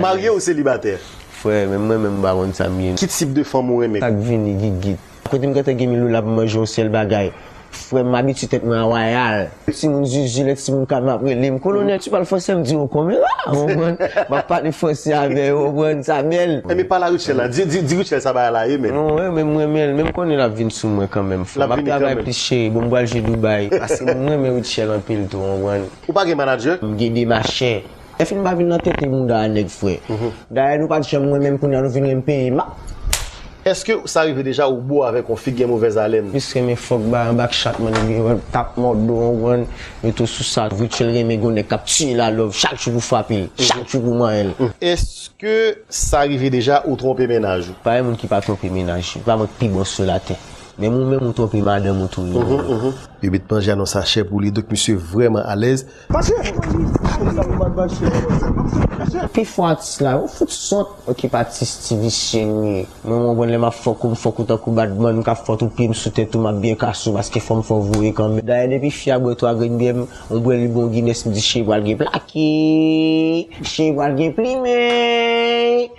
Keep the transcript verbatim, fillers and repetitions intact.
Marye ou selibatè? Frè, menm mwen menm m pa konn sa m ye. Ki tip de fanm ou renmen? Sa k vini, gigit. Kote m gentan gen mil dola pou m manje yon sèl bagay. Frè, m abitye tèt mwen a wayal. Timoun zizi, lè timoun ka m ap rele m, "Kolonèl, tu parles français?" M di, "Oh, konmela?" Ou konprann? M ap pale franse avè yo, ou konprann? Sa bèl. Enben, pale a Rutshelle la. Di, di, di Rutshelle sa bagay la ye, menm. Non, wi, men m renmen l, men m konnen l ap vin sou mwen kanmenm. Frè, m ap travay plis, cheri. Bon, m pral jwe Dubai. Paske m renmen Rutshelle anpil tou, ou konprann? Ou pa gen manager? M gen de machè. Èfin pa vin nan tete mouda a nèg, frè. Dayè, nou pa t janm renmen m, kounye a nou vin renmen peyi m. Èske sa rive deja ou bo avèk yon fi k gen movèz alèn? Plis renmen fòk ba anba k chat, man, epi wè tap mòdo, ou konprann, mete w sou sa. Rutshelle renmen gon nèg k ap tiye la love, chak jou pou frape l, chak jou pou manyen l. Èske sa rive deja ou twonpe mennaj ou? Pa gen moun ki pa twonpe mennaj li, pa mwen k pi bòs sou latè. Menm ou menm ou twonpe madanm ou tou, wi. Yo met manje a nan sachè pou li, donk misye vrèman alèz. Pifò atis la, yo fout sòt. Okipe atis ti visye nou ye. Mwen, mwen konn lè m ap fòk ou, m fòk ou tankou Batman, m ka fòt ou pye m sou tèt ou, m ap byen kase w, paske fò m fè w voye kanmenm. Dayè, depi fi a bwè twa grenn byè, m, m bwè li bon Guinness, m di, "Cheri pral gen plake, cheri pral gen plimen."